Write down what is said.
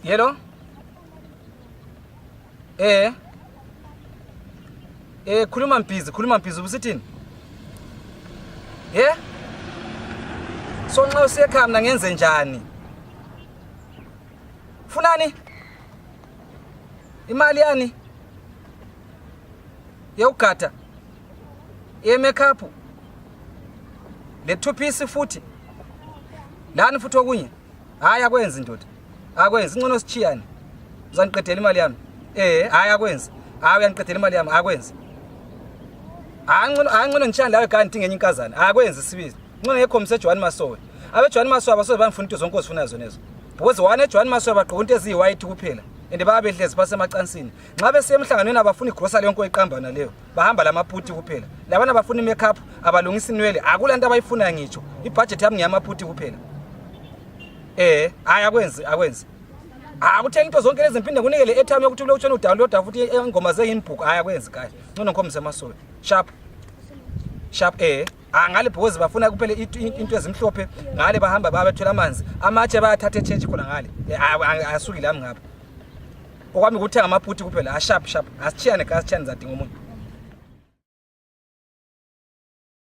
Yelo? Eh. Eh khuluma Mbizi, khuluma Mbizi ubusithini? Yeah? So nxa usekhaya mina ngenze njani? Funani? Imali yani? Yokugada. Ye makeup. Le two piece futhi. Lani futhi okunye? Hayi akwenzi ndoda. Akwenzi ngcono sithiyane. Uzangiqedela imali yami. Eh, hayi akwenzi. Hayi uyangiqedela imali yami, akwenzi. Hayi ngcono, hayi ngcono ngitshana lawe kanti ngenye inkazana. Akwenzi sibili. Ngcono ngekhombisa eJohn Masowe. Abe John Masowe abasoze bangifuna into zonke ozifuna zona ezo. Because one eJohn Masowe bagqoka into eziyi-white kuphela. And babehlezi basemacansini. Nxa besiya emhlanganweni abafuna igrosa leyo nto oyiqamba leyo. Bahamba lamaputi kuphela. Labana bafuna i-makeup, abalungisa inwele, akula nto abayifunayo ngitsho. I-budget yami ngeyamaputi kuphela. Eh, hayi akwenzi, akwenzi. Ah, kuthenga into zonke lezi ngiphinde kunike le airtime yokuthi ule utshone udownload futhi ingoma ze-inbook. Hayi akwenzi guys. Ngcono ngikhombise amasowe. Sharp. Sharp eh. Ah ngale because bafuna kuphela into ezimhlophe ngale bahamba babethola amanzi. Amatshe bayathatha e-church khona ngale. Asuki lami ngapha. Okwami ukuthenga amaputi kuphela. Ah sharp sharp. Asitshiyane guys, sitshiyane zadinga omunye.